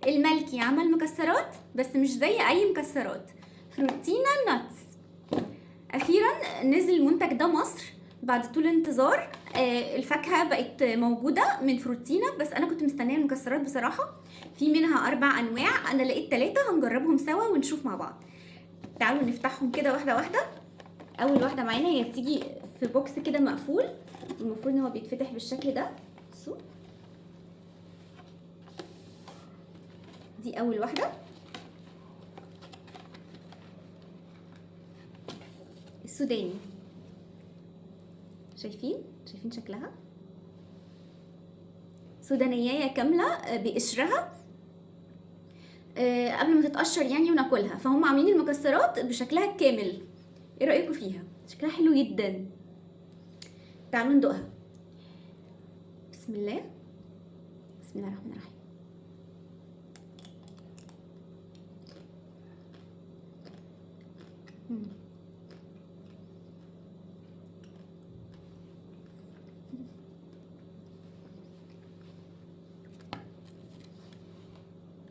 الملكي عمل مكسرات بس مش زي اي مكسرات، فروتينا nuts. اخيرا نزل المنتج ده مصر بعد طول انتظار. الفاكهة بقت موجودة من فروتينا، بس انا كنت مستنيه المكسرات بصراحة. في منها 4 انواع، انا لقيت 3، هنجربهم سوا ونشوف مع بعض. تعالوا نفتحهم كده واحدة واحدة. اول واحدة معانا هي بتيجي في box كده مقفول، المفروض ان هو بيتفتح بالشكل ده. بصوا، دي اول واحدة، السوداني. شايفين شكلها؟ سودانية كاملة بقشرها، قبل ما تتقشر يعني وناكلها. فهم عاملين المكسرات بشكلها الكامل. ايه رأيكم فيها؟ شكلها حلو جدا. تعالوا ندوقها. بسم الله، بسم الله الرحمن الرحيم.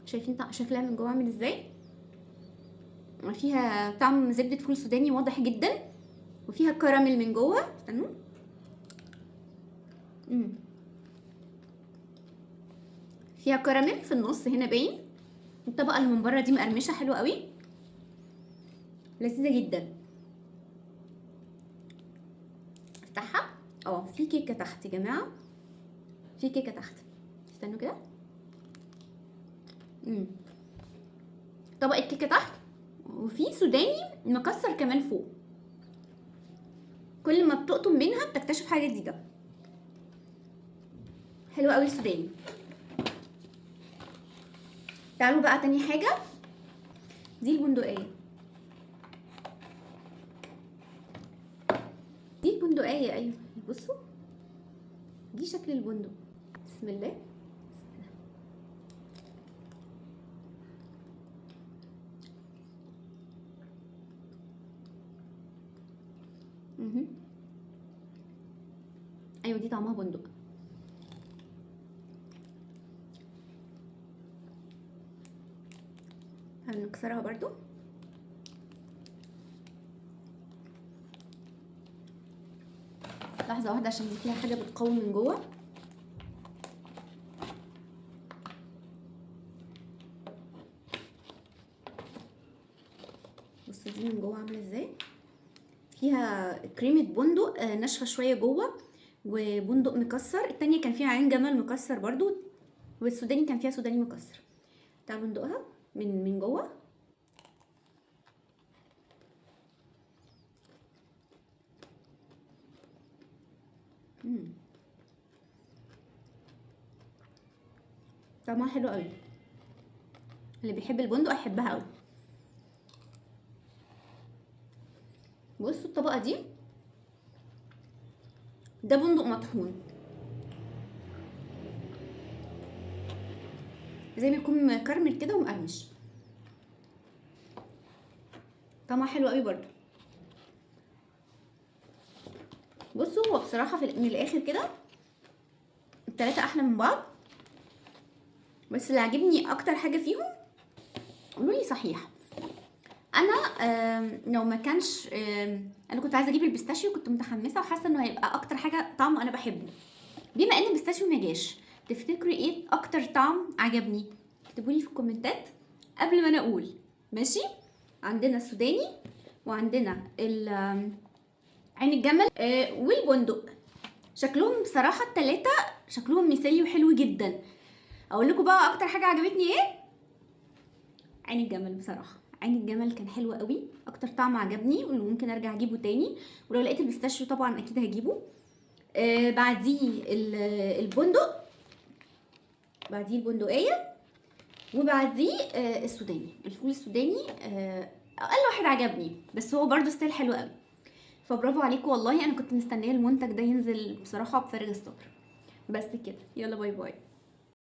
شايفين شكلها من جوه عامل ازاي؟ فيها طعم زبدة فول سوداني واضح جدا، وفيها كراميل من جوه. استنوا. فيها كراميل في النص هنا باين. الطبقة اللي من بره دي مقرمشة حلوة قوي، لذيذة جدا. افتحها. في كيكة تحت يا جماعة، في كيكة تحت. استنوا كده. طبقة كيكة تحت، وفي سوداني مكسر كمان فوق. كل ما بتقطم منها بتكتشف حاجة جديدة. حلو قوي السوداني. تعالوا بقى تاني حاجة، دي البندقية. دي البندقية، ايوه بصوا دي شكل البندق. بسم الله، بسم الله. ايوه دي طعمها بندق. هنكسرها برضو. لحظة واحدة عشان دي فيها حاجة بتقوم من جوه. بصوا دي من جوه عاملة ازاي. فيها كريمة بندق، ناشفة شوية جوه، وبندق مكسر. التانية كان فيها عين جمل مكسر برضو، والسوداني كان فيها سوداني مكسر. تعالوا ندوقها من جوه. طعمها حلو قوي. اللي بيحب البندق هيحبها قوي. بصوا الطبقة دي، ده بندق مطحون زي ما يكون مكرمل كده ومقرمش. طعمها حلو قوي برضو. بصوا هو بصراحة من الآخر كده التلاتة أحلى من بعض، بس اللي عجبني أكتر حاجة فيهم، قولولي صحيح، أنا، لو ما كانش، أنا كنت عايزة أجيب ال pistachio، كنت متحمسة وحاسة إنه هيبقى أكتر حاجة طعمه أنا بحبه. بما إن ال pistachio ما جاش، تفتكروا إيه أكتر طعم عجبني؟ اكتبولي في الكومنتات قبل ما أنا أقول. ماشي؟ عندنا السوداني، وعندنا عين الجمل، والبندق. شكلهم بصراحة التلاتة شكلهم مثالي وحلو جدا. أقول لكم بقى أكتر حاجة عجبتني إيه؟ عين الجمل. بصراحة عين الجمل كان حلو قوي، أكتر طعم عجبني واللي ممكن أرجع أجيبه تاني، ولو لقيت البيستاشيو طبعا أكيد هجيبه. بعديه البندق، بعديه البندقية، وبعديه، السوداني. الفول السوداني، أقل واحد عجبني، بس هو برضو still حلو قوي. فبرافو عليكم والله، أنا كنت مستنية المنتج ده ينزل بصراحة بفارغ الصبر. بس كده، يلا bye bye.